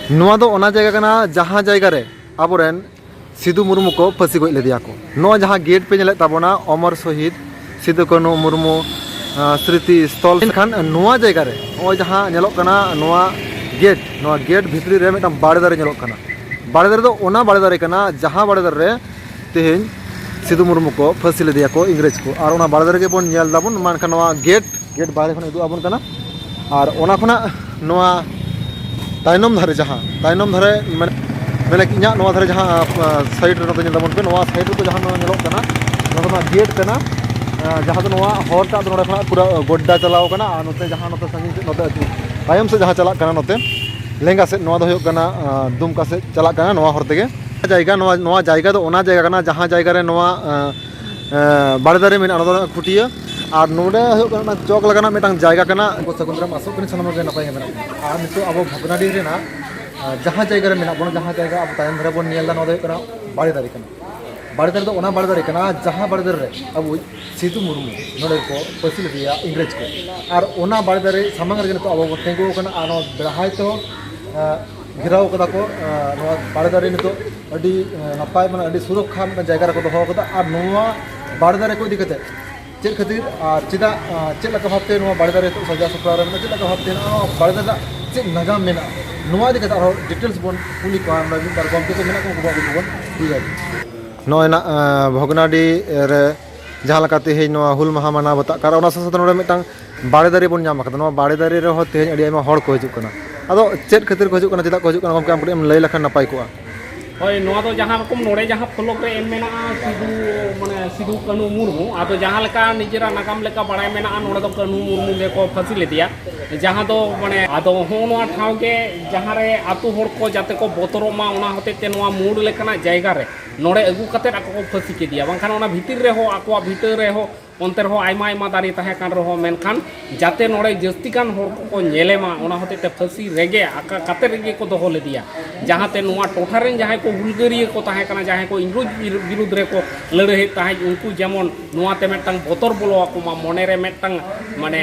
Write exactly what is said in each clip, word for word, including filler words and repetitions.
ᱱᱚᱣᱟ ᱫᱚ ᱚᱱᱟ ᱡᱟᱭᱜᱟ ᱠᱟᱱᱟ, ᱡᱟᱦᱟᱸ ᱡᱟᱭᱜᱟ ᱨᱮ ᱟᱵᱚᱨᱮᱱ ᱥᱤᱫᱩ ᱢᱩᱨᱢᱩ ᱠᱚ ᱯᱷᱟᱹᱥᱤ ᱜᱚᱡ ᱞᱮᱫᱮᱭᱟ ᱠᱚ᱾ ᱱᱚᱣᱟ ᱡᱟᱦᱟᱸ ᱜᱮᱴ ᱯᱮ ᱧᱮᱞᱮᱫ ᱛᱟᱵᱚᱱᱟ, ᱚᱢᱚᱨ ᱥᱚᱦᱤᱫ ᱥᱤᱫᱩ ᱠᱟᱹᱱᱦᱩ ᱢᱩᱨᱢᱩ, ᱟᱸ, ᱥᱨᱤᱛᱤ ᱥᱛᱷᱚᱞ, ᱢᱮᱱᱠᱷᱟᱱ ᱱᱚᱣᱟ ᱡᱟᱭᱜᱟ ᱨᱮ ᱱᱚᱜᱼᱚᱭ ᱡᱟᱦᱟᱸ ᱧᱮᱞᱚᱜ ᱠᱟᱱᱟ, ᱱᱚᱣᱟ ᱜᱮᱴ, ᱱᱚᱣᱟ ᱜᱮᱴ ᱵᱷᱤᱛᱨᱤ ᱨᱮ ᱢᱤᱫᱴᱟᱝ ᱵᱟᱲᱮ ᱫᱟᱨᱮ ᱧᱮᱞᱚᱜ ᱠᱟᱱᱟ᱾ ᱵᱟᱲᱮ ᱫᱟᱨᱮ ᱫᱚ ᱚᱱᱟ ᱵᱟᱲᱮ ᱫᱟᱨᱮ ᱠᱟᱱᱟ, ᱡᱟᱦᱟᱸ ᱵᱟᱲᱮ ᱫᱟᱨᱮ ᱨᱮ ᱛᱮᱦᱮᱧ ᱥᱤᱫᱩ ᱢᱩᱨᱢᱩ ᱠᱚ ᱯᱷᱟᱹᱥᱤ ᱞᱮᱫᱮᱭᱟ ᱠᱚ ᱤᱝᱨᱮᱡᱽ ᱠᱚ᱾ ᱟᱨ ᱚᱱᱟ ᱵᱟᱲᱮ ᱫᱟᱨᱮ ᱜᱮᱵᱚᱱ ᱧᱮᱞ ᱫᱟᱵᱚᱱ, ᱢᱮᱱᱠᱷᱟᱱ ᱱᱚᱣᱟ ᱜᱮᱴ, ᱜᱮᱴ ᱵᱟᱦᱨᱮ ᱠᱷᱚᱱ ᱩᱫᱩᱜ ᱟᱵᱚᱱ ᱠᱟᱱᱟ᱾ ᱟᱨ ᱚᱱᱟ ᱠᱷᱚᱱᱟᱜ ᱱᱚᱣᱟ ᱛᱟᱭᱱᱚᱢ ᱫᱷᱟᱨᱮ ᱡᱟᱦᱟᱸ, ᱛᱟᱭᱱᱚᱢ ᱫᱷᱟᱨᱮ ᱢᱟᱱᱮ, ᱢᱟᱱᱮ ᱤᱧᱟᱹᱜ ᱱᱚᱣᱟ ᱫᱷᱟᱨᱮ ᱡᱟᱦᱟᱸ, ᱟᱸ, ᱥᱟᱭᱤᱰ ᱨᱮ ᱱᱚᱛᱮ ᱧᱮᱞ ᱛᱟᱵᱚᱱ ᱯᱮ, ᱱᱚᱣᱟ ᱥᱟᱭᱤᱰ ᱨᱮᱫᱚ ᱡᱟᱦᱟᱸ ᱱᱚᱣᱟ ᱧᱮᱞᱚᱜ ᱠᱟᱱᱟ, ᱱᱚᱣᱟ ᱫᱚ ᱱᱚᱣᱟ ᱜᱮᱴ ᱠᱟᱱᱟ᱾ ᱟᱸ, ᱡᱟᱦᱟᱸ ᱫᱚ ᱱᱚᱣᱟ ᱦᱚᱨᱴᱟᱜ ᱫᱚ ᱱᱚᱰᱮ ᱠᱷᱚᱱᱟᱜ ᱯᱩᱨᱟᱹ ᱜᱚᱰᱰᱟ ᱪᱟᱞᱟᱣ ᱠᱟᱱᱟ᱾ ᱟᱨ ᱱᱚᱛᱮ ᱡᱟᱦᱟᱸ ᱱᱚᱛᱮ ᱥᱟᱺᱜᱤᱧ ᱥᱮᱫ, ᱱᱚᱛᱮ ᱛᱟᱭᱚᱢ ᱥᱮᱫ ᱡᱟᱦᱟᱸ ᱪᱟᱞᱟᱜ ᱠᱟᱱᱟ, ᱱᱚᱛᱮ ᱞᱮᱸᱜᱟ ᱥᱮᱫ, ᱱᱚᱣᱟ ᱫᱚ ᱦᱩᱭᱩᱜ ᱠᱟᱱᱟ, ᱟᱸ, ᱫᱩᱢᱠᱟ ᱥᱮᱫ ᱪᱟᱞᱟᱜ ᱠᱟᱱᱟ, ᱱᱚᱣᱟ ᱦᱚᱨ ᱛᱮᱜᱮ᱾ ᱡᱟᱭᱜᱟ, ᱱᱚᱣᱟ, ᱱᱚᱣᱟ ᱡᱟᱭᱜᱟ ᱫᱚ ᱚᱱᱟ ᱡᱟᱭᱜᱟ ᱠᱟᱱᱟ, ᱡᱟᱦᱟᱸ ᱡᱟᱭᱜᱟ ᱨᱮ ᱱᱚᱣᱟ, ᱟᱸ, ᱮᱸ, ᱵᱟᱲᱮ ᱫᱟᱨᱮ ᱢᱮᱱᱟᱜᱼᱟ, ᱚᱱᱟ ᱫᱚ ᱠᱷᱩᱴᱤᱭᱟᱹ᱾ ᱟᱨ ᱱᱚᱰᱮ ᱦᱩᱭᱩᱜ ᱠᱟᱱᱟ ᱢᱤᱫᱴᱟᱝ ᱪᱚᱠ ᱞᱮᱠᱟᱱᱟᱜ ᱢᱤᱫᱴᱟᱝ ᱡᱟᱭᱜᱟ ᱠᱟᱱᱟ᱾ ᱜᱚ ᱥᱟᱹᱜᱩᱱ ᱫᱟᱨᱟᱢ, ᱟᱥᱚᱜ ᱠᱟᱹᱱᱟᱹᱧ ᱥᱟᱱᱟᱢ ᱜᱮ ᱱᱟᱯᱟᱭ ᱜᱮ ᱢᱮᱱᱟᱜ ᱵᱚᱱᱟ᱾ ᱟᱨ ᱱᱤᱛᱚᱜ ᱟᱵᱚ ᱵᱷᱚᱜᱽᱱᱟᱰᱤ ᱨᱮᱱᱟᱜ, ᱟᱸ, ᱡᱟᱦᱟᱸ ᱡᱟᱭᱜᱟ ᱨᱮ ᱢᱮᱱᱟᱜ ᱵᱚᱱᱟ, ᱡᱟᱦᱟᱸ ᱡᱟᱭᱜᱟ ᱟᱵᱚ ᱛᱟᱭᱚᱢ ᱫᱷᱟᱨᱮ ᱵᱚᱱ ᱧᱮᱞ ᱮᱫᱟ, ᱱᱚᱣᱟ ᱫᱚ ᱦᱩᱭᱩᱜ ᱠᱟᱱᱟ ᱵᱟᱲᱮ ᱫᱟᱨᱮ ᱠᱟᱱᱟ᱾ ᱵᱟᱲᱮ ᱫᱟᱨᱮ ᱫᱚ ᱚᱱᱟ ᱵᱟᱲᱮ ᱫᱟᱨᱮ ᱠᱟᱱᱟ, ᱡᱟᱦᱟᱸ ᱵᱟᱲᱮ ᱫᱟᱨᱮ ᱨᱮ ᱟᱵᱚ ᱥᱤᱫᱩ ᱢᱩᱨᱢᱩ ᱱᱚᱰᱮ ᱠᱚ ᱯᱟᱹᱥᱤ ᱞᱮᱫᱮᱭᱟ ᱤᱝᱨᱮᱡᱽ ᱠᱚ᱾ ᱟᱨ ᱚᱱᱟ ᱵᱟᱲᱮ ᱫᱟᱨᱮ ᱥᱟᱢᱟᱝ ᱨᱮᱜᱮ ᱱᱤᱛᱚᱜ ᱟᱵᱚ ᱵᱚᱱ ᱛᱤᱸᱜᱩ ᱟᱠᱟᱱᱟ᱾ ᱟᱨ ᱱᱚᱣᱟ ᱵᱮᱲᱦᱟᱭ ᱛᱮᱦᱚᱸ, ᱟᱸ, ᱜᱷᱮᱨᱟᱣ ᱠᱟᱫᱟ ᱠᱚ᱾ ᱟᱸ, ᱱᱚᱣᱟ ᱵᱟᱲᱮ ᱫᱟᱨᱮ ᱱᱤᱛᱚᱜ ᱟᱹᱰᱤ, ᱟᱸ, ᱱᱟᱯᱟᱭ, ᱢᱟᱱᱮ ᱟᱹᱰᱤ ᱥᱩᱨᱚᱠᱠᱷᱟ ᱢᱤᱫᱴᱟᱝ ᱡᱟᱭᱜᱟ ᱨᱮᱠᱚ ᱫᱚᱦᱚ ᱠᱟᱫᱟ᱾ ᱟᱨ ᱱᱚᱣᱟ ᱵᱟᱲᱮ ᱫᱟᱨᱮ ᱠᱚ ᱤᱫᱤ ᱠᱟᱛᱮ ᱪᱮᱫ ᱠᱷᱟᱹᱛᱤᱨ ᱟᱨ ᱪᱮᱫᱟᱜ, ᱟᱸ, ᱪᱮᱫ ᱞᱮᱠᱟ ᱵᱷᱟᱵᱛᱮ ᱱᱚᱣᱟ ᱵᱟᱲᱮ ᱫᱟᱨᱮ ᱱᱤᱛᱚᱜ ᱥᱟᱡᱟᱣ ᱥᱟᱯᱲᱟᱣ ᱨᱮ ᱢᱮᱱᱟᱜᱼᱟ, ᱪᱮᱫ ᱞᱮᱠᱟ ᱵᱷᱟᱵᱛᱮ ᱦᱮᱱᱟᱜᱼᱟ, ᱱᱚᱣᱟ ᱵᱟᱲᱮ ᱫᱟᱨᱮ ᱨᱮᱱᱟᱜ ᱪᱮᱫ ᱱᱟᱜᱟᱢ ᱢᱮᱱᱟᱜᱼᱟ, ᱱᱚᱣᱟ ᱤᱫᱤ ᱠᱟᱛᱮ ᱟᱨᱦᱚᱸ ᱰᱤᱴᱮᱞᱥ ᱵᱚᱱ ᱠᱩᱞᱤ ᱠᱚᱣᱟ᱾ ᱱᱚᱰᱮ ᱢᱤᱫ ᱵᱟᱨ ᱜᱚᱢᱠᱮ ᱠᱚ ᱢᱮᱱᱟᱜ ᱠᱚᱣᱟ, ᱩᱱᱠᱩ ᱵᱚᱱ ᱠᱩᱞᱤ ᱠᱚᱣᱟ᱾ ᱱᱚᱜᱼᱚᱭ ᱱᱟᱜ, ᱟᱸ, ᱵᱷᱚᱜᱽᱱᱟᱰᱤ ᱨᱮ ᱡᱟᱦᱟᱸ ᱞᱮᱠᱟ ᱛᱮᱦᱮᱧ ᱱᱚᱣᱟ ᱦᱩᱞ ᱢᱟᱦᱟ ᱢᱟᱱᱟᱣ ᱵᱟᱛᱟᱜ ᱠᱟᱱᱟ, ᱚᱱᱟ ᱥᱟᱶ ᱥᱟᱶᱛᱮ ᱱᱚᱰᱮ ᱢᱤᱫᱴᱟᱝ ᱵᱟᱲᱮ ᱫᱟᱨᱮ ᱵᱚᱱ ᱧᱟᱢ ᱟᱠᱟᱫᱟ᱾ ᱱᱚᱣᱟ ᱵᱟᱲᱮ ᱫᱟᱨᱮ ᱨᱮᱦᱚᱸ ᱛᱮᱦᱮᱧ ᱟᱹᱰᱤ ᱟᱭᱢᱟ ᱦᱚᱲ ᱠᱚ ᱦᱤᱡᱩᱜ ᱠᱟᱱᱟ᱾ ᱟᱫᱚ ᱪᱮᱫ ᱠᱷᱟᱹᱛᱤᱨ ᱠᱚ ᱦᱤᱡᱩᱜ ᱠᱟᱱᱟ, ᱪᱮᱫᱟᱜ ᱠᱚ ᱦᱤᱡᱩᱜ ᱠᱟᱱᱟ, ᱜᱚᱢᱠᱮ, ᱟᱢ ᱠᱟᱹᱴᱤᱡ ᱮᱢ ᱞᱟᱹᱭ ᱞᱮᱠᱷᱟᱱ ᱱᱟᱯᱟᱭ ᱠᱚᱜᱼᱟ᱾ ᱦᱳᱭ, ᱱᱚᱣᱟ ᱫᱚ ᱡᱟᱦᱟᱸ ᱨᱚᱠᱚᱢ ᱱᱚᱰᱮ ᱡᱟᱦᱟᱸ ᱯᱷᱚᱞᱚᱠ ᱨᱮ ᱮᱢ ᱢᱮᱱᱟᱜᱼᱟ, ᱥᱤᱫᱩ, ᱢᱟᱱᱮ ᱥᱤᱫᱩ ᱠᱟᱹᱱᱦᱩ ᱢᱩᱨᱢᱩ, ᱟᱫᱚ ᱡᱟᱦᱟᱸ ᱞᱮᱠᱟ ᱱᱤᱡᱮᱨᱟᱜ ᱱᱟᱜᱟᱢ ᱞᱮᱠᱟ ᱵᱟᱲᱟᱭ ᱢᱮᱱᱟᱜᱼᱟ, ᱱᱚᱰᱮ ᱫᱚ ᱠᱟᱹᱱᱦᱩ ᱢᱩᱨᱢᱩ ᱜᱮᱠᱚ ᱯᱷᱟᱹᱥᱤ ᱞᱮᱫᱮᱭᱟ᱾ ᱡᱟᱦᱟᱸ ᱫᱚ ᱢᱟᱱᱮ, ᱟᱫᱚ ᱦᱚᱸᱜᱼᱚ ᱱᱚᱣᱟ ᱴᱷᱟᱶ ᱜᱮ ᱡᱟᱦᱟᱸ ᱨᱮ ᱟᱹᱛᱩ ᱦᱚᱲ ᱠᱚ ᱡᱟᱛᱮ ᱠᱚ ᱵᱚᱛᱚᱨᱚᱜ ᱢᱟ, ᱚᱱᱟ ᱦᱚᱛᱮᱡ ᱛᱮ ᱱᱚᱣᱟ ᱢᱳᱲ ᱞᱮᱠᱟᱱᱟᱜ ᱡᱟᱭᱜᱟ ᱨᱮ ᱱᱚᱰᱮ ᱟᱹᱜᱩ ᱠᱟᱛᱮᱫ ᱟᱠᱚ ᱠᱚ ᱯᱷᱟᱹᱥᱤ ᱠᱮᱫᱮᱭᱟ᱾ ᱵᱟᱝᱠᱷᱟᱱ ᱚᱱᱟ ᱵᱷᱤᱛᱤᱨ ᱨᱮᱦᱚᱸ, ᱟᱠᱚᱣᱟᱜ ᱵᱷᱤᱴᱟᱹ ᱨᱮᱦᱚᱸ ᱚᱱᱛᱮ ᱨᱮᱦᱚᱸ ᱟᱭᱢᱟ ᱟᱭᱢᱟ ᱫᱟᱨᱮ ᱛᱟᱦᱮᱸ ᱠᱟᱱ ᱨᱮᱦᱚᱸ, ᱢᱮᱱᱠᱷᱟᱱ ᱡᱟᱛᱮ ᱱᱚᱰᱮ ᱡᱟᱹᱥᱛᱤ ᱜᱟᱱ ᱦᱚᱲ ᱠᱚᱠᱚ ᱧᱮᱞᱮ ᱢᱟ, ᱚᱱᱟ ᱦᱚᱛᱮᱡ ᱛᱮ ᱯᱷᱟᱹᱥᱤ ᱨᱮᱜᱮ ᱟᱠᱟ ᱠᱟᱛᱮ ᱨᱮᱜᱮ ᱠᱚ ᱫᱚᱦᱚ ᱞᱮᱫᱮᱭᱟ᱾ ᱡᱟᱦᱟᱸᱛᱮ ᱱᱚᱣᱟ ᱴᱚᱴᱷᱟ ᱨᱮᱱ ᱡᱟᱦᱟᱸᱭ ᱠᱚ ᱦᱩᱞᱜᱟᱹᱨᱤᱭᱟᱹ ᱠᱚ ᱛᱟᱦᱮᱸ ᱠᱟᱱᱟ, ᱡᱟᱦᱟᱸᱭ ᱠᱚ ᱤᱝᱨᱮᱡᱽ ᱵᱤᱨᱩ-, ᱵᱤᱨᱩᱫᱽ ᱨᱮᱠᱚ ᱞᱟᱹᱲᱦᱟᱹᱭᱮᱫ ᱛᱟᱦᱮᱸᱫ, ᱩᱱᱠᱩ ᱡᱮᱢᱚᱱ ᱱᱚᱣᱟ ᱛᱮ ᱢᱤᱫᱴᱟᱝ ᱵᱚᱛᱚᱨ ᱵᱚᱞᱚ ᱟᱠᱚ ᱢᱟ, ᱢᱚᱱᱮ ᱨᱮ ᱢᱤᱫᱴᱟᱝ, ᱢᱟᱱᱮ,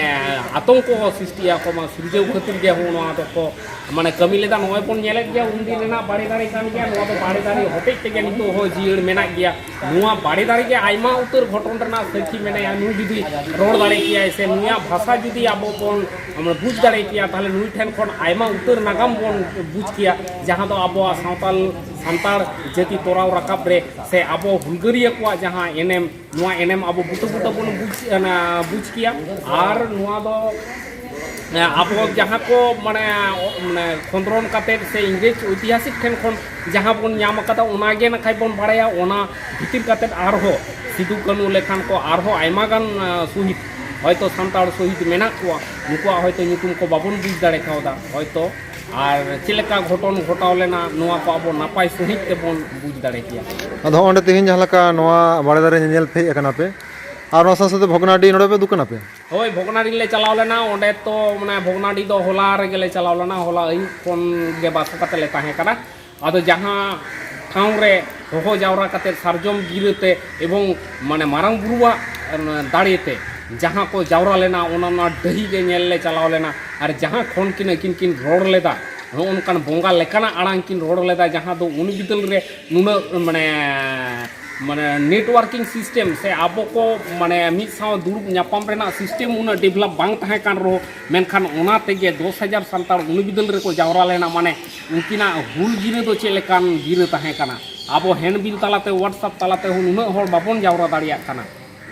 ᱟᱛᱚᱝᱠᱚ ᱥᱨᱤᱥᱴᱤ ᱟᱠᱚ ᱢᱟ, ᱥᱤᱨᱡᱟᱹᱣ ᱠᱷᱟᱹᱛᱤᱨ ᱜᱮ ᱦᱚᱸ ᱱᱚᱣᱟ ᱫᱚᱠᱚ, ᱢᱟᱱᱮ, ᱠᱟᱹᱢᱤ ᱞᱮᱫᱟ᱾ ᱱᱚᱜᱼᱚᱭ ᱵᱚᱱ ᱧᱮᱞᱮᱫ ᱜᱮᱭᱟ, ᱩᱱᱫᱤᱱ ᱨᱮᱱᱟᱜ ᱵᱟᱲᱮ ᱫᱟᱨᱮ ᱠᱟᱱ ᱜᱮᱭᱟ᱾ ᱱᱚᱣᱟ ᱫᱚ ᱵᱟᱲᱮ ᱫᱟᱨᱮ ᱦᱚᱛᱮᱡ ᱛᱮᱜᱮ ᱱᱤᱛᱚᱜ ᱦᱚᱸ ᱡᱤᱭᱟᱹᱲ ᱢᱮᱱᱟᱜ ᱜᱮᱭᱟ᱾ ᱱᱚᱣᱟ ᱵᱟᱲᱮ ᱫᱟᱨᱮ ᱜᱮ ᱟᱭᱢᱟ ᱩᱛᱟᱹᱨ ᱜᱷᱚᱴᱚᱱ ᱨᱮᱱᱟᱜ ᱥᱟᱹᱠᱷᱤ ᱢᱮᱱᱟᱭᱟ᱾ ᱱᱩᱭ ᱡᱩᱫᱤ ᱨᱚᱲ ᱫᱟᱲᱮ ᱠᱮᱭᱟᱭ ᱥᱮ ᱱᱩᱭᱟᱜ ᱵᱷᱟᱥᱟ ᱡᱩᱫᱤ ᱟᱵᱚ ᱵᱚᱱ, ᱢᱟᱱᱮ, ᱵᱩᱡᱽ ᱫᱟᱲᱮ ᱠᱮᱭᱟ, ᱛᱟᱦᱚᱞᱮ ᱱᱩᱭ ᱴᱷᱮᱱ ᱠᱷᱚᱱ ᱟᱭᱢᱟ ᱩᱛᱟᱹᱨ ᱱᱟᱜᱟᱢ ᱵᱚᱱ ᱵᱩᱡᱽ ᱠᱮᱭᱟ, ᱡᱟᱦᱟᱸ ᱫᱚ ᱟᱵᱚᱣᱟᱜ ᱥᱟᱶᱛᱟᱞ, ᱥᱟᱱᱛᱟᱲ ᱡᱟᱹᱛᱤ ᱛᱚᱨᱟᱣ ᱨᱟᱠᱟᱵ ᱨᱮ ᱥᱮ ᱟᱵᱚ ᱦᱩᱞᱜᱟᱹᱨᱤᱭᱟᱹ ᱠᱚᱣᱟᱜ ᱡᱟᱦᱟᱸ ᱮᱱᱮᱢ, ᱱᱚᱣᱟ ᱮᱱᱮᱢ ᱟᱵᱚ ᱵᱩᱴᱟᱹ ᱵᱩᱴᱟᱹ ᱵᱚᱱ ᱵᱩᱡᱽ, ᱚᱱᱟ, ᱵᱩᱡᱽ ᱠᱮᱭᱟ᱾ ᱟᱨ ᱱᱚᱣᱟ ᱫᱚ, ᱮ, ᱟᱵᱚ ᱡᱟᱦᱟᱸ ᱠᱚ, ᱢᱟᱱᱮ, ᱚ-, ᱢᱟᱱᱮ, ᱠᱷᱚᱸᱫᱽᱨᱚᱱ ᱠᱟᱛᱮᱫ ᱥᱮ ᱤᱝᱨᱮᱡᱽ ᱳᱭᱛᱤᱦᱟᱥᱤᱠ ᱴᱷᱮᱱ ᱠᱷᱚᱱ ᱡᱟᱦᱟᱸ ᱵᱚᱱ ᱧᱟᱢ ᱟᱠᱟᱫᱟ, ᱚᱱᱟ ᱜᱮ ᱱᱟᱠᱷᱟᱡ ᱵᱚᱱ ᱵᱟᱲᱟᱭᱟ᱾ ᱚᱱᱟ ᱵᱷᱤᱛᱤᱨ ᱠᱟᱛᱮᱫ ᱟᱨᱦᱚᱸ ᱥᱤᱫᱩ ᱠᱟᱹᱱᱩ ᱞᱮᱠᱟᱱ ᱠᱚ ᱟᱨᱦᱚᱸ ᱟᱭᱢᱟ ᱜᱟᱱ, ᱟ, ᱥᱚᱦᱤᱫ, ᱦᱚᱭᱛᱳ ᱥᱟᱱᱛᱟᱲ ᱥᱚᱦᱤᱫ ᱢᱮᱱᱟᱜ ᱠᱚᱣᱟ, ᱱᱩᱠᱩᱣᱟᱜ ᱦᱚᱭᱛᱳ ᱧᱩᱛᱩᱢ ᱠᱚ ᱵᱟᱵᱚᱱ ᱵᱩᱡᱽ ᱫᱟᱲᱮ ᱠᱟᱣᱫᱟ ᱦᱚᱭᱛᱳ᱾ ᱟᱨ ᱪᱮᱫ ᱞᱮᱠᱟ ᱜᱷᱚᱴᱚᱱ ᱜᱷᱚᱴᱟᱣ ᱞᱮᱱᱟ, ᱱᱚᱣᱟ ᱠᱚ ᱟᱵᱚ ᱱᱟᱯᱟᱭ ᱥᱚᱦᱤᱡ ᱛᱮᱵᱚᱱ ᱵᱩᱡᱽ ᱫᱟᱲᱮ ᱠᱮᱭᱟ᱾ ᱟᱫᱚ ᱦᱚᱸᱜᱼᱚ ᱱᱚᱸᱰᱮ ᱛᱮᱦᱮᱧ ᱡᱟᱦᱟᱸ ᱞᱮᱠᱟ ᱱᱚᱣᱟ ᱵᱟᱲᱮ ᱫᱟᱨᱮ ᱧᱮᱧᱮᱞ ᱯᱮ ᱦᱮᱡ ᱟᱠᱟᱱᱟ ᱯᱮ, ᱟᱨ ᱚᱱᱟ ᱥᱟᱶ ᱥᱟᱶᱛᱮ ᱵᱷᱚᱜᱽᱱᱟᱰᱤ ᱱᱚᱸᱰᱮ ᱯᱮ ᱫᱩᱠᱟᱱᱟ ᱯᱮ? ᱦᱳᱭ, ᱵᱷᱚᱜᱽᱱᱟᱰᱤ ᱞᱮ ᱪᱟᱞᱟᱣ ᱞᱮᱱᱟ᱾ ᱚᱸᱰᱮ ᱛᱚ, ᱢᱟᱱᱮ, ᱵᱷᱚᱜᱽᱱᱟᱰᱤ ᱫᱚ ᱦᱚᱞᱟ ᱨᱮᱜᱮ ᱞᱮ ᱪᱟᱞᱟᱣ ᱞᱮᱱᱟ, ᱦᱚᱞᱟ ᱟᱹᱭᱩᱵ ᱠᱷᱚᱱ ᱜᱮ ᱵᱟᱥ ᱠᱟᱛᱮ ᱞᱮ ᱛᱟᱦᱮᱸ ᱠᱟᱱᱟ᱾ ᱟᱫᱚ ᱡᱟᱦᱟᱸ ᱴᱷᱟᱶ ᱨᱮ ᱦᱚᱦᱚ ᱡᱟᱣᱨᱟ ᱠᱟᱛᱮ ᱥᱟᱨᱡᱚᱢ ᱜᱤᱨᱟᱹᱛᱮ ᱮᱵᱚᱝ, ᱢᱟᱱᱮ, ᱢᱟᱨᱟᱝ ᱵᱩᱨᱩᱣᱟᱜ, ᱮ, ᱫᱟᱲᱮ ᱛᱮ ᱡᱟᱦᱟᱸ ᱠᱚ ᱡᱟᱣᱨᱟ ᱞᱮᱱᱟ, ᱚᱱᱟ, ᱚᱱᱟ ᱰᱟᱹᱦᱤ ᱜᱮ ᱧᱮᱞ ᱞᱮ ᱪᱟᱞᱟᱣ ᱞᱮᱱᱟ᱾ ᱟᱨ ᱡᱟᱦᱟᱸ ᱠᱷᱚᱱ ᱠᱤᱱ ᱟᱹᱠᱤᱱ ᱠᱤᱱ ᱨᱚᱲ ᱞᱮᱫᱟ, ᱱᱚᱜᱼᱚ ᱱᱚᱝᱠᱟᱱ ᱵᱚᱸᱜᱟ ᱞᱮᱠᱟᱱᱟᱜ ᱟᱲᱟᱝ ᱠᱤᱱ ᱨᱚᱲ ᱞᱮᱫᱟ, ᱡᱟᱦᱟᱸ ᱫᱚ ᱩᱱ ᱵᱤᱫᱟᱹᱞ ᱨᱮ ᱱᱩᱱᱟᱹᱜ, ᱢᱟᱱᱮ, ᱢᱟᱱᱮ, networking system ᱥᱮ ᱟᱵᱚ ᱠᱚ, ᱢᱟᱱᱮ, ᱢᱤᱫ ᱥᱟᱶ ᱫᱩᱲᱩᱵ ᱧᱟᱯᱟᱢ ᱨᱮᱱᱟᱜ system ᱩᱱᱟᱹᱜ develop ᱵᱟᱝ ᱛᱟᱦᱮᱸ ᱠᱟᱱ ᱨᱮᱦᱚᱸ, ᱢᱮᱱᱠᱷᱟᱱ ᱚᱱᱟ ᱛᱮᱜᱮ ᱫᱚᱥ ᱦᱟᱡᱟᱨ ᱥᱟᱱᱛᱟᱲ ᱩᱱ ᱵᱤᱫᱟᱹᱞ ᱨᱮᱠᱚ ᱡᱟᱣᱨᱟ ᱞᱮᱱᱟ᱾ ᱢᱟᱱᱮ, ᱩᱱᱠᱤᱱᱟᱜ ᱦᱩᱞ ᱜᱤᱨᱟᱹ ᱫᱚ ᱪᱮᱫ ᱞᱮᱠᱟᱱ ᱜᱤᱨᱟᱹ ᱛᱟᱦᱮᱸ ᱠᱟᱱᱟ? ᱟᱵᱚ handbill ᱛᱟᱞᱟᱛᱮ, WhatsApp ᱛᱟᱞᱟᱛᱮ ᱦᱚᱸ ᱱᱩᱱᱟᱹᱜ ᱦᱚᱲ ᱵᱟᱵᱚᱱ ᱡᱟᱣᱨᱟ ᱫᱟᱲᱮᱭᱟᱜ ᱠᱟᱱᱟ᱾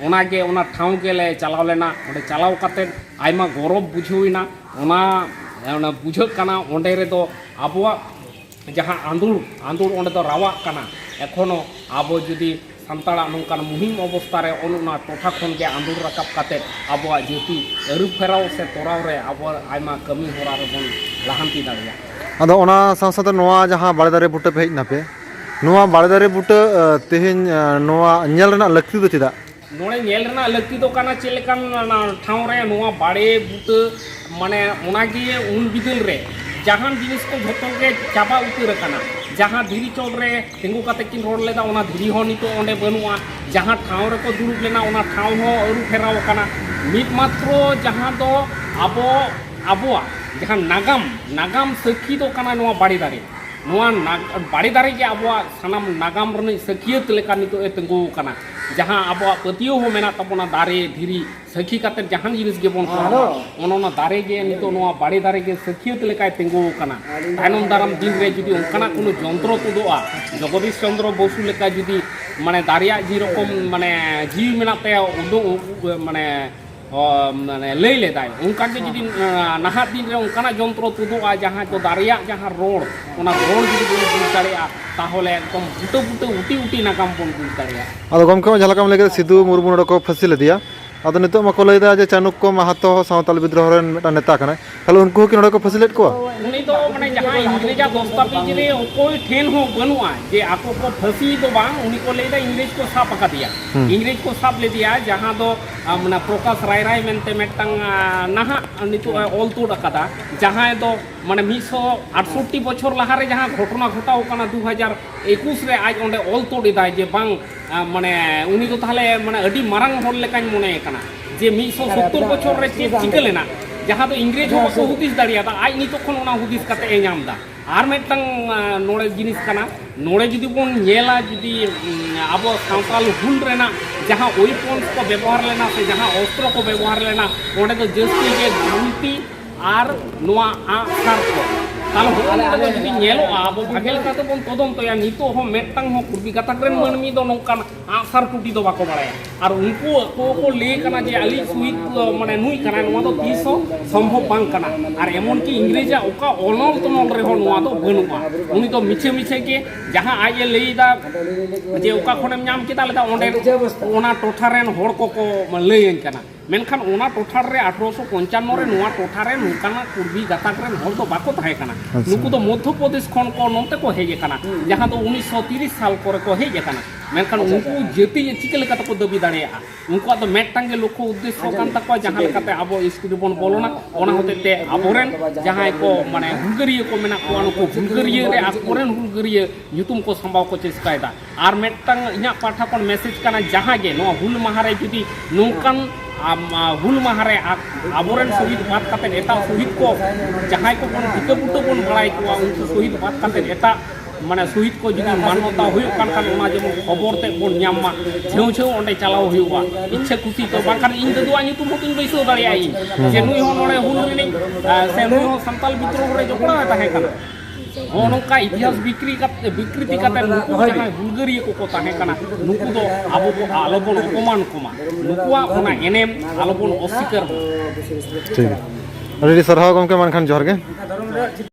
ᱚᱱᱟᱜᱮ, ᱚᱱᱟ ᱴᱷᱟᱶ ᱜᱮᱞᱮ ᱪᱟᱞᱟᱣ ᱞᱮᱱᱟ᱾ ᱚᱸᱰᱮ ᱪᱟᱞᱟᱣ ᱠᱟᱛᱮᱫ ᱟᱭᱢᱟ ᱜᱚᱨᱚᱵᱽ ᱵᱩᱡᱷᱟᱹᱣ ᱮᱱᱟ᱾ ᱚᱱᱟ, ᱚᱱᱟ ᱵᱩᱡᱷᱟᱹᱜ ᱠᱟᱱᱟ, ᱚᱸᱰᱮ ᱨᱮᱫᱚ ᱟᱵᱚᱣᱟᱜ ᱡᱟᱦᱟᱸ ᱟᱸᱫᱳᱲ, ᱟᱸᱫᱳᱲ ᱚᱸᱰᱮ ᱫᱚ ᱨᱟᱣᱟᱜ ᱠᱟᱱᱟ᱾ ᱮᱠᱷᱚᱱᱳ ᱟᱵᱚ ᱡᱩᱫᱤ ᱥᱟᱱᱛᱟᱲᱟᱜ ᱱᱚᱝᱠᱟᱱ ᱢᱩᱦᱤᱢ ᱚᱵᱚᱥᱛᱷᱟ ᱨᱮ ᱚᱱ ᱚᱱᱟ ᱴᱚᱴᱷᱟ ᱠᱷᱚᱱ ᱜᱮ ᱟᱸᱫᱳᱲ ᱨᱟᱠᱟᱵ ᱠᱟᱛᱮᱫ ᱟᱵᱚᱣᱟᱜ ᱡᱟᱹᱛᱤ ᱟᱹᱨᱩ ᱯᱷᱮᱨᱟᱣ ᱥᱮ ᱛᱚᱨᱟᱣ ᱨᱮ ᱟᱵᱚ ᱟᱭᱢᱟ ᱠᱟᱹᱢᱤ ᱦᱚᱨᱟ ᱨᱮᱵᱚᱱ ᱞᱟᱦᱟᱱᱛᱤ ᱫᱟᱲᱮᱭᱟᱜᱼᱟ᱾ ᱟᱫᱚ ᱚᱱᱟ ᱥᱟᱶ ᱥᱟᱶᱛᱮ ᱱᱚᱣᱟ ᱡᱟᱦᱟᱸ ᱵᱟᱲᱮ ᱫᱟᱨᱮ ᱵᱩᱴᱟᱹ ᱯᱮ ᱦᱮᱡ ᱱᱟᱯᱮ, ᱱᱚᱣᱟ ᱵᱟᱲᱮ ᱫᱟᱨᱮ ᱵᱩᱴᱟᱹ, ᱮ, ᱛᱮᱦᱮᱧ, ᱮ, ᱱᱚᱣᱟ ᱧᱮᱞ ᱨᱮᱱᱟᱜ ᱞᱟᱹᱠᱛᱤ ᱫᱚ ᱪᱮᱫᱟᱜ? ᱱᱚᱰᱮ ᱧᱮᱞ ᱨᱮᱱᱟᱜ ᱞᱟᱹᱠᱛᱤ ᱫᱚ ᱠᱟᱱᱟ ᱪᱮᱫ ᱞᱮᱠᱟᱱ ᱚᱱᱟ ᱴᱷᱟᱶ ᱨᱮ ᱱᱚᱣᱟ ᱵᱟᱲᱮ ᱵᱩᱴᱟᱹ, ᱢᱟᱱᱮ ᱚᱱᱟᱜᱮ ᱩᱱ ᱵᱤᱫᱟᱹᱞ ᱨᱮ ᱡᱟᱦᱟᱱ ᱡᱤᱱᱤᱥ ᱠᱚ ᱡᱷᱚᱛᱚ ᱜᱮ ᱪᱟᱵᱟ ᱩᱛᱟᱹᱨ ᱟᱠᱟᱱᱟ᱾ ᱡᱟᱦᱟᱸ ᱫᱷᱤᱨᱤ ᱪᱚᱴ ᱨᱮ ᱛᱤᱸᱜᱩ ᱠᱟᱛᱮ ᱠᱤᱱ ᱨᱚᱲ ᱞᱮᱫᱟ, ᱚᱱᱟ ᱫᱷᱤᱨᱤ ᱦᱚᱸ ᱱᱤᱛᱚᱜ ᱚᱸᱰᱮ ᱵᱟᱹᱱᱩᱜᱼᱟ᱾ ᱡᱟᱦᱟᱸ ᱴᱷᱟᱶ ᱨᱮᱠᱚ ᱫᱩᱲᱩᱵ ᱞᱮᱱᱟ, ᱚᱱᱟ ᱴᱷᱟᱶ ᱦᱚᱸ ᱟᱹᱨᱩ ᱯᱷᱮᱨᱟᱣ ᱟᱠᱟᱱᱟ᱾ ᱢᱤᱫ ᱢᱟᱛᱨᱚ ᱡᱟᱦᱟᱸ ᱫᱚ ᱟᱵᱚ, ᱟᱵᱚᱣᱟᱜ ᱡᱟᱦᱟᱸ ᱱᱟᱜᱟᱢ, ᱱᱟᱜᱟᱢ ᱥᱟᱹᱠᱷᱤ ᱫᱚ ᱠᱟᱱᱟ ᱱᱚᱣᱟ ᱵᱟᱲᱮ ᱫᱟᱨᱮ᱾ ᱱᱚᱣᱟ ᱱᱟᱜ-, ᱵᱟᱲᱮ ᱫᱟᱨᱮ ᱜᱮ ᱟᱵᱚᱣᱟᱜ ᱥᱟᱱᱟᱢ ᱱᱟᱜᱟᱢ ᱨᱤᱱᱤᱡ ᱥᱟᱹᱠᱷᱤᱭᱟᱹᱛ ᱞᱮᱠᱟ ᱱᱤᱛᱚᱜ ᱮ ᱛᱤᱸᱜᱩ ᱟᱠᱟᱱᱟ᱾ ᱡᱟᱦᱟᱸ ᱟᱵᱚᱣᱟᱜ ᱯᱟᱹᱛᱭᱟᱹᱣ ᱦᱚᱸ ᱢᱮᱱᱟᱜ ᱛᱟᱵᱚᱱᱟ, ᱫᱟᱨᱮ ᱫᱷᱤᱨᱤ ᱥᱟᱹᱠᱷᱤ ᱠᱟᱛᱮ ᱡᱟᱦᱟᱱ ᱡᱤᱱᱤᱥ ᱜᱮᱵᱚᱱ ᱠᱚᱨᱟᱣᱟ, ᱚᱱ ᱚᱱᱟ ᱫᱟᱨᱮ ᱜᱮ ᱱᱤᱛᱚᱜ ᱱᱚᱣᱟ ᱵᱟᱲᱮ ᱫᱟᱨᱮ ᱜᱮ ᱥᱟᱹᱠᱷᱤᱭᱟᱹᱛ ᱞᱮᱠᱟᱭ ᱛᱤᱸᱜᱩ ᱟᱠᱟᱱᱟ᱾ ᱛᱟᱭᱱᱚᱢ ᱫᱟᱨᱟᱢ ᱫᱤᱱ ᱨᱮ ᱡᱩᱫᱤ ᱚᱱᱠᱟᱱᱟᱜ ᱠᱳᱱᱳ ᱡᱚᱱᱛᱨᱚ ᱛᱩᱫᱚᱜᱼᱟ, ᱡᱚᱜᱚᱫᱤᱥ ᱪᱚᱱᱫᱨᱚ ᱵᱚᱥᱩ ᱞᱮᱠᱟ ᱡᱩᱫᱤ, ᱢᱟᱱᱮ, ᱫᱟᱨᱮᱭᱟᱜ ᱡᱮᱨᱚᱠᱚᱢ, ᱢᱟᱱᱮ, ᱡᱤᱣᱤ ᱢᱮᱱᱟᱜ ᱛᱟᱭᱟ, ᱩᱰᱩᱝ, ᱢᱟᱱᱮ, ᱚ, ᱢᱟᱱᱮ, ᱞᱟᱹᱭ ᱞᱮᱫᱟᱭ, ᱚᱱᱠᱟ ᱜᱮ ᱡᱩᱫᱤ, ᱟᱸ, ᱱᱟᱦᱟᱜ ᱫᱤᱱ ᱨᱮ ᱚᱱᱠᱟᱱᱟᱜ ᱡᱚᱱᱛᱨᱚ ᱛᱩᱫᱩᱜᱼᱟ, ᱡᱟᱦᱟᱸ ᱫᱚ ᱫᱟᱨᱮᱭᱟᱜ ᱡᱟᱦᱟᱸ ᱨᱚᱲ, ᱚᱱᱟ ᱨᱚᱲ ᱡᱩᱫᱤ ᱵᱚᱱ ᱵᱩᱡᱽ ᱫᱟᱲᱮᱭᱟᱜᱼᱟ, ᱛᱟᱦᱚᱞᱮ ᱮᱠᱫᱚᱢ ᱵᱩᱴᱟᱹ ᱵᱩᱴᱟᱹ ᱩᱴᱤ ᱩᱴᱤ ᱱᱟᱜᱟᱢ ᱵᱚᱱ ᱵᱩᱡᱽ ᱫᱟᱲᱮᱭᱟᱜᱼᱟ᱾ ᱟᱫᱚ ᱜᱚᱢᱠᱮ, ᱡᱟᱦᱟᱸ ᱞᱮᱠᱟᱢ ᱞᱟᱹᱭ ᱠᱮᱫᱟ, ᱥᱤᱫᱩ ᱢᱩᱨᱢᱩ ᱱᱚᱰᱮ ᱠᱚ ᱯᱷᱟᱹᱥᱤ ᱞᱮᱫᱮᱭᱟ᱾ ᱟᱫᱚ ᱱᱤᱛᱚᱜ ᱢᱟᱠᱚ ᱞᱟᱹᱭᱫᱟ ᱡᱮ ᱪᱟᱱᱩᱠᱠᱚ ᱢᱟᱦᱟᱛᱚ ᱦᱚᱸ ᱥᱟᱶᱛᱟᱞ ᱵᱤᱫᱽᱨᱳᱦᱚ ᱨᱮᱱ ᱢᱤᱫᱴᱟᱝ ᱱᱮᱛᱟ ᱠᱟᱱᱟᱭ, ᱛᱟᱦᱚᱞᱮ ᱩᱱᱠᱩ ᱦᱚᱸᱠᱤ ᱱᱚᱰᱮ ᱠᱚ ᱯᱷᱟᱹᱥᱤ ᱞᱮᱫ ᱠᱚᱣᱟ? ᱩᱱᱤ ᱫᱚ, ᱢᱟᱱᱮ, ᱡᱟᱦᱟᱸ ᱤᱝᱨᱮᱡᱽᱟᱜ ᱫᱚᱥᱛᱟᱵᱤᱡᱽ ᱨᱮ ᱚᱠᱚᱭ ᱴᱷᱮᱱ ᱦᱚᱸ ᱵᱟᱹᱱᱩᱜᱼᱟ ᱡᱮ ᱟᱠᱚ ᱠᱚ ᱯᱷᱟᱹᱥᱤ ᱫᱚ ᱵᱟᱝ, ᱩᱱᱤ ᱠᱚ ᱞᱟᱹᱭᱫᱟ ᱤᱝᱨᱮᱡᱽ ᱠᱚ ᱥᱟᱵ ᱟᱠᱟᱫᱮᱭᱟ᱾ ᱦᱩᱸ᱾ ᱤᱝᱨᱮᱡᱽ ᱠᱚ ᱥᱟᱵ ᱞᱮᱫᱮᱭᱟ, ᱡᱟᱦᱟᱸ ᱫᱚ, ᱟ, ᱢᱟᱱᱮ, ᱯᱨᱚᱠᱟᱥ ᱨᱟᱭ ᱨᱟᱭ ᱢᱮᱱᱛᱮ ᱢᱤᱫᱴᱟᱝ, ᱟ, ᱱᱟᱦᱟᱜ ᱱᱤᱛᱚᱜ ᱮ ᱚᱞ ᱛᱩᱫ ᱟᱠᱟᱫᱟ, ᱡᱟᱦᱟᱸᱭ ᱫᱚ, ᱢᱟᱱᱮ, ᱢᱤᱫ ᱥᱚ ᱟᱴᱥᱚᱴᱴᱤ ᱵᱚᱪᱷᱚᱨ ᱞᱟᱦᱟᱨᱮ ᱡᱟᱦᱟᱸ ᱜᱷᱚᱴᱚᱱᱟ ᱜᱷᱚᱴᱟᱣ ᱠᱟᱱᱟ, ᱫᱩ ᱦᱟᱡᱟᱨ ᱮᱠᱩᱥ ᱨᱮ ᱟᱡ ᱚᱸᱰᱮ ᱚᱞ ᱛᱩᱫ ᱮᱫᱟᱭ ᱡᱮ ᱵᱟᱝ, ᱟ, ᱢᱟᱱᱮ, ᱩᱱᱤ ᱫᱚ ᱛᱟᱦᱚᱞᱮ, ᱢᱟᱱᱮ, ᱟᱹᱰᱤ ᱢᱟᱨᱟᱝ ᱦᱚᱲ ᱞᱮᱠᱟᱧ ᱢᱚᱱᱮᱭᱮ ᱠᱟᱱᱟ ᱡᱮ ᱢᱤᱫ ᱥᱚ ᱥᱚᱛᱛᱚᱨ ᱵᱚᱪᱷᱚᱨ ᱨᱮ ᱪᱮᱫ ᱪᱤᱠᱟᱹ ᱞᱮᱱᱟ, ᱡᱟᱦᱟᱸ ᱫᱚ ᱤᱝᱨᱮᱡᱽ ᱦᱚᱸ ᱵᱟᱠᱚ ᱦᱩᱫᱤᱥ ᱫᱟᱲᱮᱭᱟᱫᱟ, ᱟᱡ ᱱᱤᱛᱚᱜ ᱠᱷᱚᱱ ᱚᱱᱟ ᱦᱩᱫᱤᱥ ᱠᱟᱛᱮ ᱮ ᱧᱟᱢ ᱮᱫᱟ᱾ ᱟᱨ ᱢᱤᱫᱴᱟᱝ, ᱟ, ᱱᱚᱰᱮ ᱡᱤᱱᱤᱥ ᱠᱟᱱᱟ, ᱱᱚᱰᱮ ᱡᱩᱫᱤ ᱵᱚᱱ ᱧᱮᱞᱟ, ᱡᱩᱫᱤ, ᱩᱢ, ᱟᱵᱚ ᱥᱟᱶᱛᱟᱞ ᱦᱩᱞ ᱨᱮᱱᱟᱜ ᱡᱟᱦᱟᱸ weapons ᱠᱚ ᱵᱮᱵᱚᱦᱟᱨ ᱞᱮᱱᱟ ᱥᱮ ᱡᱟᱦᱟᱸ ᱚᱥᱛᱨᱚ ᱠᱚ ᱵᱮᱵᱚᱦᱟᱨ ᱞᱮᱱᱟ, ᱚᱸᱰᱮ ᱫᱚ ᱡᱟᱹᱥᱛᱤ ᱜᱮ ᱜᱩᱞᱴᱤ ᱟᱨ ᱱᱚᱣᱟ ᱟᱸᱜ ᱥᱟᱨ ᱠᱚ᱾ ᱛᱟᱦᱞᱮ ᱦᱚᱸᱜᱼᱚ ᱱᱚᱣᱟ ᱠᱚ ᱡᱩᱫᱤ ᱧᱮᱞᱚᱜᱼᱟ, ᱟᱵᱚ ᱵᱷᱟᱜᱮ ᱞᱮᱠᱟ ᱛᱮᱵᱚᱱ ᱛᱚᱫᱚᱱᱛᱚᱭᱟ, ᱱᱤᱛᱚᱜ ᱦᱚᱸ ᱢᱤᱫᱴᱟᱝ ᱦᱚᱸ ᱠᱩᱲᱵᱤ ᱜᱟᱛᱟᱠ ᱨᱮᱱ ᱢᱟᱹᱱᱢᱤ ᱫᱚ ᱱᱚᱝᱠᱟᱱ ᱟᱸᱜ ᱥᱟᱨ ᱴᱩᱴᱤ ᱫᱚ ᱵᱟᱠᱚ ᱵᱟᱲᱟᱭᱟ᱾ ᱟᱨ ᱩᱱᱠᱩ ᱟᱠᱚ ᱠᱚ ᱞᱟᱹᱭ ᱠᱟᱱᱟ ᱡᱮ ᱟᱹᱞᱤᱧ ᱥᱩᱦᱤᱫ, ᱢᱟᱱᱮ, ᱱᱩᱭ ᱠᱟᱱᱟᱭ, ᱱᱚᱣᱟ ᱫᱚ ᱛᱤᱥ ᱦᱚᱸ ᱥᱚᱢᱵᱷᱚᱵ ᱵᱟᱝ ᱠᱟᱱᱟ᱾ ᱟᱨ ᱮᱢᱚᱱ ᱠᱤ ᱤᱝᱨᱮᱡᱟᱜ ᱚᱠᱟ ᱚᱱᱚᱞ ᱛᱚᱱᱚᱞ ᱨᱮᱦᱚᱸ ᱱᱚᱣᱟ ᱫᱚ ᱵᱟᱹᱱᱩᱜᱼᱟ᱾ ᱩᱱᱤ ᱫᱚ ᱢᱤᱪᱷᱟᱹ ᱢᱤᱪᱷᱟᱹ ᱜᱮ ᱡᱟᱦᱟᱸ ᱟᱡ ᱮ ᱞᱟᱹᱭ ᱮᱫᱟ ᱡᱮ ᱚᱠᱟ ᱠᱷᱚᱱᱮᱢ ᱧᱟᱢ ᱠᱮᱫᱟ, ᱞᱮᱫᱟ ᱚᱸᱰᱮ ᱚᱱᱟ ᱴᱚᱴᱷᱟ ᱨᱮᱱ ᱦᱚᱲ ᱠᱚᱠᱚ ᱞᱟᱹᱭᱟᱹᱧ ᱠᱟᱱᱟ᱾ ᱢᱮᱱᱠᱷᱟᱱ ᱚᱱᱟ ᱴᱚᱴᱷᱟ ᱨᱮ ᱟᱴᱷᱨᱚᱥᱚ ᱯᱚᱧᱪᱟᱱᱱᱚ ᱨᱮ ᱱᱚᱣᱟ ᱴᱚᱴᱷᱟ ᱨᱮ ᱱᱚᱝᱠᱟᱱᱟᱜ ᱠᱩᱲᱵᱤ ᱜᱟᱛᱟᱠ ᱨᱮᱱ ᱦᱚᱲ ᱫᱚ ᱵᱟᱠᱚ ᱛᱟᱦᱮᱸ ᱠᱟᱱᱟ᱾ ᱟᱪᱪᱷᱟ᱾ ᱱᱩᱠᱩ ᱫᱚ ᱢᱚᱫᱽᱫᱷᱚ ᱯᱨᱚᱫᱮᱥ ᱠᱷᱚᱱ ᱠᱚ ᱱᱚᱛᱮ ᱠᱚ ᱦᱮᱡ ᱟᱠᱟᱱᱟ, ᱡᱟᱦᱟᱸ ᱫᱚ ᱩᱱᱤᱥᱥᱚ ᱛᱤᱨᱤᱥ ᱥᱟᱞ ᱠᱚᱨᱮ ᱠᱚ ᱦᱮᱡ ᱟᱠᱟᱱᱟ᱾ ᱢᱮᱱᱠᱷᱟᱱ ᱩᱱᱠᱩ ᱡᱟᱹᱛᱤ ᱪᱤᱠᱟᱹ ᱞᱮᱠᱟ ᱛᱮᱠᱚ ᱫᱟᱹᱵᱤ ᱫᱟᱲᱮᱭᱟᱜᱼᱟ? ᱩᱱᱠᱩᱣᱟᱜ ᱫᱚ ᱢᱤᱫᱴᱟᱝ ᱜᱮ ᱞᱚᱠᱠᱷᱚ ᱩᱫᱽᱫᱮᱥᱥᱚ ᱠᱟᱱ ᱛᱟᱠᱚᱣᱟ, ᱡᱟᱦᱟᱸ ᱞᱮᱠᱟᱛᱮ ᱟᱵᱚ ᱮᱥ ᱴᱤ ᱨᱮᱵᱚᱱ ᱵᱚᱞᱚᱱᱟ, ᱚᱱᱟ ᱦᱚᱛᱮᱡ ᱛᱮ ᱟᱵᱚᱨᱮᱱ ᱡᱟᱦᱟᱸᱭ ᱠᱚ ᱢᱟᱱᱮ ᱦᱩᱞᱜᱟᱹᱨᱤᱭᱟᱹ ᱠᱚ ᱢᱮᱱᱟᱜ ᱠᱚᱣᱟ, ᱱᱩᱠᱩ ᱦᱩᱞᱜᱟᱹᱨᱤᱭᱟᱹ ᱨᱮ ᱟᱠᱚᱨᱮᱱ ᱦᱩᱞᱜᱟᱹᱨᱤᱭᱟᱹ ᱧᱩᱛᱩᱢ ᱠᱚ ᱥᱟᱢᱵᱟᱣ ᱠᱚ ᱪᱮᱥᱴᱟᱭᱮᱫᱟ᱾ ᱟᱨ ᱢᱤᱫᱴᱟᱝ ᱤᱧᱟᱹᱜ ᱯᱟᱦᱴᱟ ᱠᱷᱚᱱ ᱢᱮᱥᱮᱡᱽ ᱠᱟᱱᱟ, ᱡᱟᱦᱟᱸ ᱜᱮ ᱱᱚᱣᱟ ᱦᱩᱞ ᱢᱟᱦᱟ ᱨᱮ ᱡᱩᱫᱤ ᱱᱚᱝᱠᱟᱱ, ᱟᱢ, ᱟ, ᱦᱩᱞ ᱢᱟᱦᱟ ᱨᱮ ᱟ-, ᱟᱵᱚᱨᱮᱱ ᱥᱚᱦᱤᱫ ᱵᱟᱫ ᱠᱟᱛᱮ ᱮᱴᱟᱜ ᱥᱚᱦᱤᱫ ᱠᱚ ᱡᱟᱦᱟᱸᱭ ᱠᱚᱵᱚᱱ ᱴᱷᱤᱠᱟᱹ ᱵᱩᱴᱟᱹ ᱵᱚᱱ ᱵᱟᱲᱟᱭ ᱠᱚᱣᱟ, ᱩᱱᱠᱩ ᱥᱚᱦᱤᱫ ᱵᱟᱫ ᱠᱟᱛᱮ ᱮᱴᱟᱜ ᱢᱟᱱᱮ ᱥᱚᱦᱤᱫ ᱠᱚ ᱡᱩᱫᱤ ᱢᱟᱱᱚᱛᱟ ᱦᱩᱭᱩᱜ ᱠᱟᱱ ᱠᱷᱟᱱ, ᱚᱱᱟ ᱡᱮᱢᱚᱱ ᱠᱷᱚᱵᱚᱨ ᱛᱮ ᱵᱚᱱ ᱧᱟᱢ ᱢᱟ, ᱡᱷᱟᱹᱣ ᱡᱷᱟᱹᱣ ᱚᱸᱰᱮ ᱪᱟᱞᱟᱣ ᱦᱩᱭᱩᱜᱼᱟ ᱤᱪᱪᱷᱟᱹ ᱠᱩᱥᱤ ᱛᱮ, ᱵᱟᱝᱠᱷᱟᱱ ᱤᱧ ᱫᱟᱫᱩᱣᱟᱜ ᱧᱩᱛᱩᱢ ᱦᱚᱸᱛᱚᱧ ᱵᱟᱹᱭᱥᱟᱹᱣ ᱫᱟᱲᱮᱭᱟᱜᱼᱟ ᱤᱧ, ᱡᱮ ᱱᱩᱭ ᱦᱚᱸ ᱱᱚᱰᱮ ᱦᱩᱞ ᱨᱤᱱᱤᱡ, ᱟ, ᱥᱮ ᱱᱩᱭ ᱦᱚᱸ ᱥᱟᱱᱛᱟᱞ ᱵᱤᱫᱽᱨᱳᱦᱚ ᱨᱮ ᱡᱚᱯᱲᱟᱣ ᱮ ᱛᱟᱦᱮᱸ ᱠᱟᱱᱟ᱾ ᱱᱚᱜᱼᱚ ᱱᱚᱝᱠᱟ ᱤᱛᱤᱦᱟᱥ ᱵᱤᱠᱨᱤ ᱠᱟᱛᱮ, ᱵᱤᱠᱨᱤᱛᱤ ᱠᱟᱛᱮ ᱱᱩᱠᱩ ᱡᱟᱦᱟᱸᱭ ᱦᱩᱞᱜᱟᱹᱨᱤᱭᱟᱹ ᱠᱚᱠᱚ ᱛᱟᱦᱮᱸ ᱠᱟᱱᱟ, ᱱᱩᱠᱩ ᱫᱚ ᱟᱵᱚ ᱵᱚ ᱟᱞᱚᱵᱚᱱ ᱚᱯᱚᱢᱟᱱ ᱠᱚᱢᱟ, ᱱᱩᱠᱩᱣᱟᱜ ᱚᱱᱟ ᱮᱱᱮᱢ ᱟᱞᱚᱵᱚᱱ ᱚᱥᱥᱤᱠᱟᱨ ᱢᱟ᱾ ᱴᱷᱤᱠ ᱜᱮᱭᱟ᱾ ᱟᱹᱰᱤ ᱟᱹᱰᱤ ᱥᱟᱨᱦᱟᱣ ᱜᱚᱢᱠᱮ, ᱢᱟ ᱮᱱᱠᱷᱟᱱ ᱡᱚᱦᱟᱨ ᱜᱮ᱾